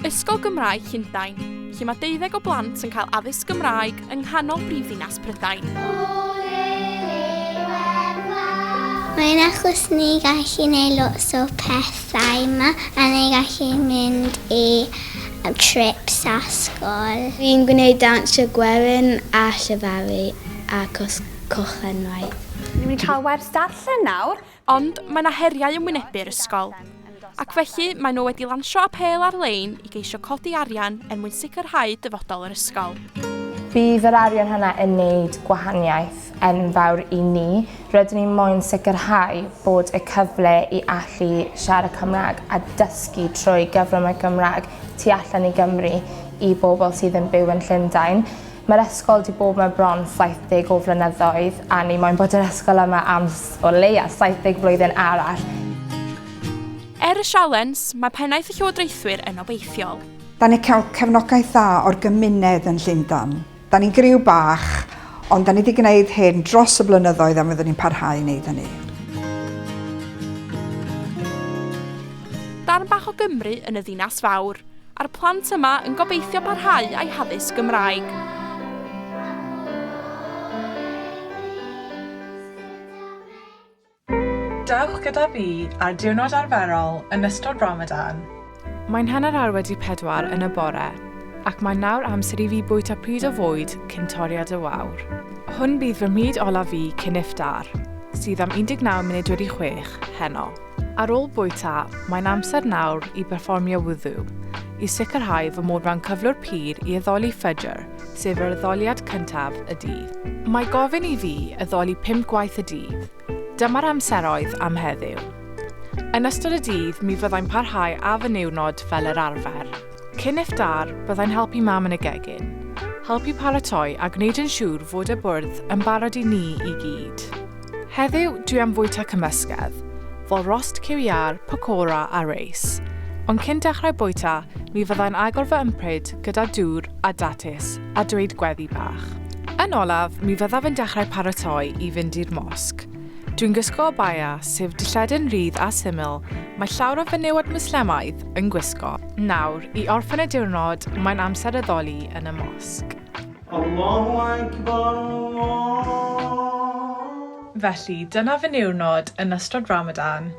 Ysgol Gymraeg Llundain, lle mae deuddeg o blant yn cael addysg Gymraeg yng nghanol brifddinas Prydain. Mae'n achos ni gallu neud lots o pethau 'ma a ni gallu mynd i trips a ysgol. Fi'n gwneud dawnsio gwerin a llefaru a cwrs cochenwaith. Ni'n mynd i cael wers darllen nawr. Ond mae 'na heriau yn wynebu'r ysgol. Ac felly maen nhw wedi lansio apêl ar-lein i geisio codi arian er mwyn sicrhau dyfodol yr ysgol. Bydd yr arian hynna yn neud gwahaniaeth enfawr i ni. Rydyn ni moyn sicrhau bod y cyfle i allu siarad Cymraeg a dysgu trwy gyfrwng y Gymraeg tu allan i Gymru i bobl sydd yn byw yn Llundain. Mae'r ysgol 'di bod 'ma bron 70 o flynyddoedd a ni moyn bod yr ysgol yma am o leia 70 blwyddyn arall. Er y sialens, mae pennaeth y llywodraethwyr yn obeithiol. Da ni'n cael cefnogaeth dda o'r gymuned yn Llundain. Da ni'n griw bach, ond da ni wedi gwneud hyn dros y blynyddoedd a fyddwn ni'n parhau i wneud hynny. Darn bach o Gymru yn y ddinas fawr. A'r plant yma yn gobeithio parhau a'u haddysg Gymraeg. Dewch gyda fi ar diwrnod arferol yn ystod Ramadan. Mae'n hanner awr wedi pedwar yn y bore, ac mae'n nawr amser i fi bwyta pryd o fwyd cyn toriad y wawr. Hwn bydd fy mhryd olaf fi cyn iftar, sydd am 19 munud wedi chwech, heno. Ar ôl bwyta, mae'n amser nawr i berfformio wudhu, i sicrhau fy mod mewn cyflwr pur i addoli Fajr, sef yr addoliad cyntaf y dydd. Mae gofyn i fi addoli pump gwaith y dydd. Dyma'r amseroedd am heddiw. Yn ystod y dydd, mi fyddai'n parhau â fy niwrnod fel yr arfer. Cyn iftar, byddai'n helpu mam yn y gegin, helpu paratoi a gwneud yn siŵr fod y bwrdd yn barod i ni i gyd. Heddiw, dwi am fwyta cymysgedd, fel rost cyw iâr, pakora a reis. Ond cyn dechrau bwyta, mi fyddai'n agor fy ympryd gyda dŵr a datys a dweud gweddi bach. Yn olaf, mi fyddaf yn dechrau paratoi i fynd i'r mosg. Dwi'n gwisgo abaya, sef dilledyn rhydd a syml mae llawer o fenywod Mwslemaidd yn gwisgo. Nawr, i orffen y diwrnod, mae'n amser addoli yn y mosg. Allahu Akbar Allah. Felly, dyna fy niwrnod yn ystod Ramadan.